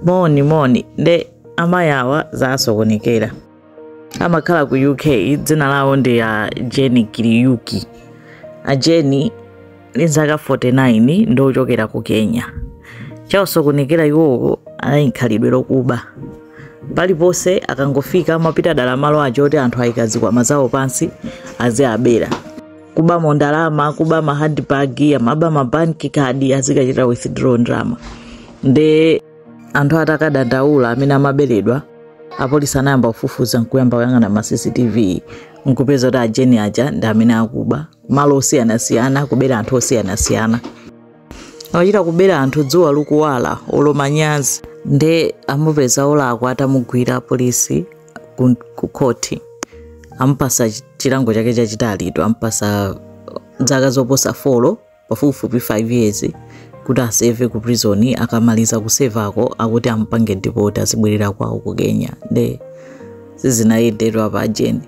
Moni moni. Nde amayi awa zasokonekera. Amakhala ku UK, dzina lawo ndi a Jenny Kariuki. A Jenny ndi zaka 49, ndi ochokera ku Kenya. Chawasokonekera iwowo anali khalidwe lokuba. Paliponse akangofika amapita dala malo aja oti anthu ayika zikwama zawo pansi aziabera, kubamo ndalama, kuba ma handbag, amaba ma bank card, azikachita withdraw ndalama. Nde anthu atakadandaula amene amaberedwa, apolisi anayamba kufufuza nkuyamba kuyang'ana ma CCTV nkupeza kuti a Jenny aja ndi amene akuba malo osiyanasiyana, kubera anthu osiyanasiyana. Amachita kubera anthu dzuwa likuwala, olo manyazi. Nde amupeza olakwa atamugwira apolisi ku khoti, amupasa chilango chake chachitalitu, amupasa zaka zoposa 4, pafupifupi 5 years kuti aserve ku prison. Akamaliza kuservako akuti amupange deport, azibwerera kwawo ku Kenya. Nde sizinayendetu apa. A Jenny